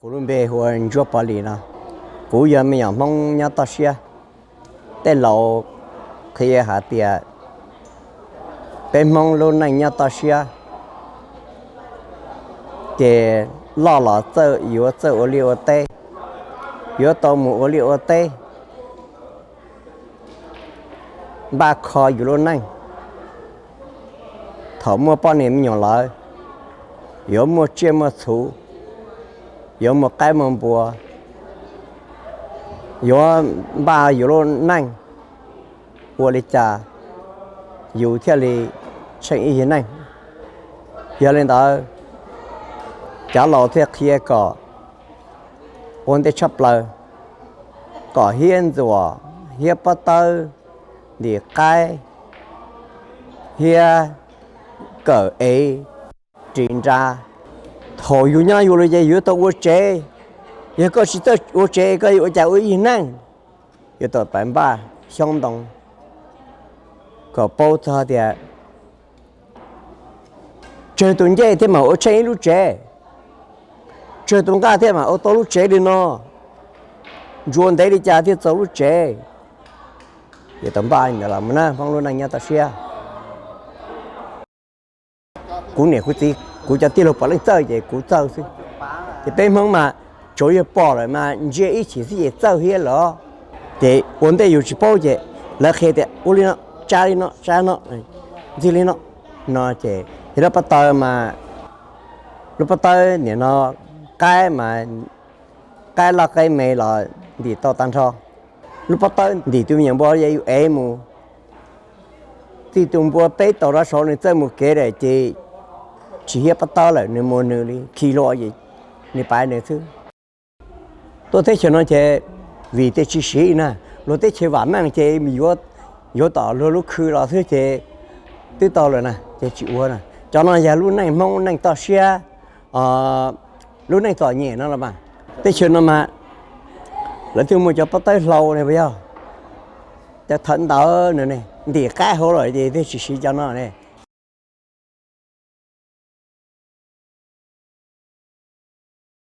Kuv lub npe hu ua Ntsuab Pov Lis no. Kuv yog me nyuam Hmoob nyob toj siab. Tej laus qhia hais tias peb Hmoob lub neej nyob toj siab, ces loj los txawj yuav txawj ua liaj ua teb, yuav tau mus ua liaj ua teb, npaj kho yus lub neej. Thaum muaj poj niam me nyuam lawm, yuav muaj tsiaj muaj txhu, yuav muaj qaib muaj npua, yuav npaj yus lub neej ua li cas yus thiaj li tsheej ib yig neej. Yog li ntawd, cov laus thiaj qhia kom ua ntej tshaj plaws, kom hiab ntxuam, hiab pob tawb, ntim qaib, hiab kawm ev, ris nra. Thaum yus nyob yus los ces yus yuav tau ua tsev. Yog koj tsis txawj ua tsev, koj yuav ua cas ua ib yig neej? Yuav tau pab npaj xyoob ntoo kom paub txog tias tsawg tus ncej thiaj mam ua tsheej ib lub tsev, tsawg tus nqaj thiaj mam ua tau lub tsev li no, ntsuas ntev li cas thiaj txaus lub tsev. Yuav tau npaj ntawd los mus na, Hmoob lub neej nyob toj siab. Kuv niam kuv txiv, kuv cov tij laug puav leej txawj ces kuv txawj xwb. Ces peb Hmoob mas tsuav yog pom lawm mas ntsia ib chim xwb ces txawj thiab los. Ces ua ntej yus tsis paub ces lawv qhia tias ua li no, tsa li no, tsa no, ntxig li no, no ces yog lub pob tawb mas, lub pob tawb nim no qaib mas, qaib loj qaib me los ntim tau tag nrho. Lub pob tawb ntim tus me nyuam npua yus ev mus, txij tus npua peb tau rov saud nws txawj mus kev lawm ces tsis hiab pob tawb lawm, nws mus nws li, khi hlua ces nws pais nws xwb. Tuaj teb chaws no ces vim tias tsis siv na, luag teb chaws vam meej ces yuav, yuav tom luag lub khw los xwb ces twb tau lawm na, ces tsis ua na. Cov no yog lub neej Hmoob neej toj siab, lub neej txom nyem no los mas. Teb chaws no mas lawv twb muaj cov pob tawb hlau ne puas yog, cov thawv ntawd no ne, ntim qaib hauv lawm ces twb tsis siv cov no ne.